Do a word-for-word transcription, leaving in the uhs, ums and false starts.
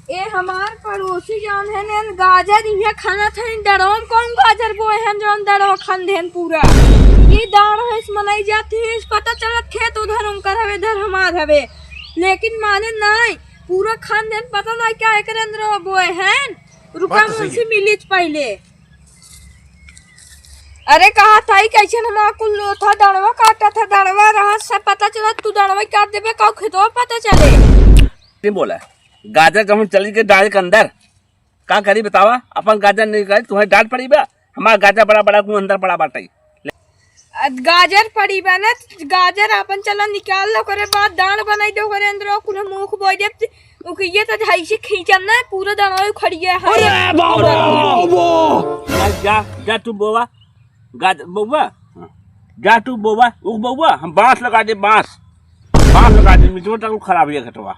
ए हमार पड़ोसी जौन है नेन गाजर इहे खाना था, इन दड़वा में कौन गाजर बोए हैं जौन दड़वा खान देन पूरा। ये दाड़ है इस मनई जाती है, इस पता चलत खेत उधर उनकर हवे, इधर हमार हवे, लेकिन माने नाई पूरा खान देन, पता नाई क्या एकरे अंदर बोए हैं। रुका, बात तो सही मुंशी है। मिली पहले। अरे कहा था ही कैसे हम कुल था दड़वा काटा था, दड़वा रहा सब पता चला, तू दड़वा काट देबे का खेतवा पता चले। नहीं बोला, गाजर जब हम चली के डाल के अंदर का करी बतावा, अपन गाजर नहीं करी, तुम्हें डांट पड़ी बा, हमारा गाजर बड़ा बड़ा कुल अंदर पड़ा बाटे। अ, गाजर पड़ी बा ना, गाजर अपन चला निकाल लो, ओकरे बाद दांड बनाई दो, ओकरे अंदर कुल हम ऊख बोई देब, ओके ये तो झाई से खींचम ना, पूरा दाना उखड़िया है। अरे बाबा, बाबा। जा, जा, जा तू बोवा, गाज-, बउवा, जा तू बोवा, ऊ बउवा, हम बांस लगा दे, बांस, बांस लगा दे, मिटवा तक खराब है घटवा।